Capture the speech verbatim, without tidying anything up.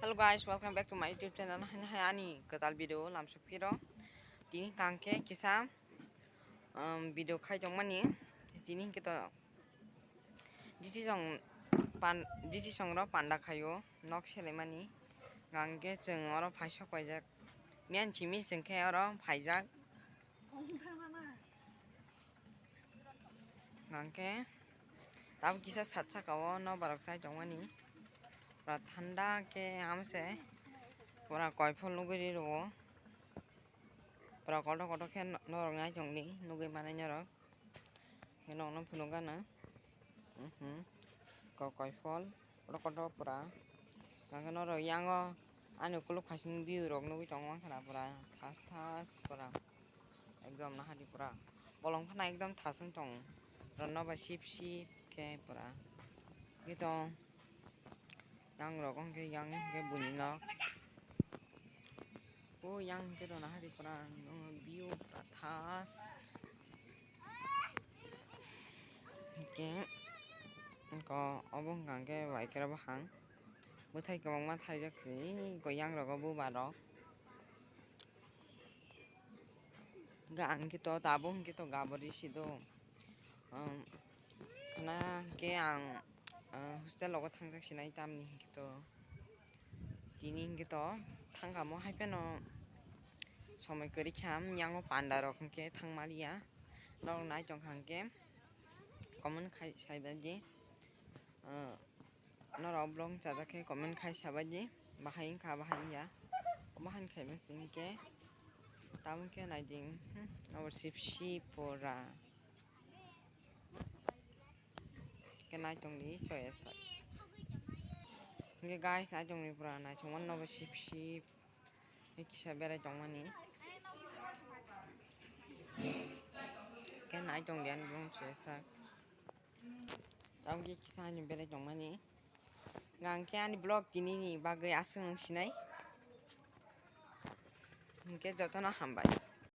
Hello guys, welcome back to my YouTube channel. Haino hai ani kwtal video lamsok phiro. Tini hwnkhe kisa, um, video khai tongmani. Tini hwnkhe to diti song pan, diti song ro panda khaio nok selaimani. Hwnkhe chwng oro phaisok paijak. Miyan chimi chwng khe oro phaijak. Hwnkhe tabuk kisa sat saka o nobarok chai tongmani. Pura thanda khe amse pura koiphol nugwi ri rwo. Pura kotor kotor khe no-, norok nai tongdi, nugwi manai norok. Khe nokno phunuk gana. Mhm. Ko koiphol. Kotor kotor pura. Hwnkhe norok yango ani ukuluk phaising view rok nugwi tongo wngkha na pura thas thas pura. Ekdom nahadi pura. Bolong phano ekdom thas wng tongo. Rwno ba sip sip khe pura. Khe to yang rok hwnkhe yang hwnkhe buini nok. O yang hwnkhe rwna hari pura ang nw view pura thas. Hwnkhe ko obo hwnkha hwnkhe bai khe abo hang. Bwthai kwbangma thaijak twi ko yang rogo buba rok. Ga hwnkhe to tabuk hwnkhe to gabori sido. Um, khna hwnkhe ang, uh, hostel rogo thangjak sinai tamni hwnkhe to. Tini hwnkhe to thangkha mo hai phano somoi kwrwi kha, yango panda rok hwnkhe thangmaliya. Norok nai tongkha hwnkhe comment khai saibaidi. Ah, norok vlog chajak khe comment khai sabaidi. Bahai wngkha, bahai wngya. Bahai wngkha hwnkhe tamo khe naidi. Hmm, abo sip sip pura. Khe naitongdi choya sak. Hwnkhe guys, naitongdi pura naithokmani nobo sip sip. Khe kisa berai tongmani. Khe naitongdi ani bumung choya sak. Tamokhe kisa ani berai tongmani. Hwnkhe ani vlog tinini bagwi aswk nung sinai. Hwnkhe jotono hambai.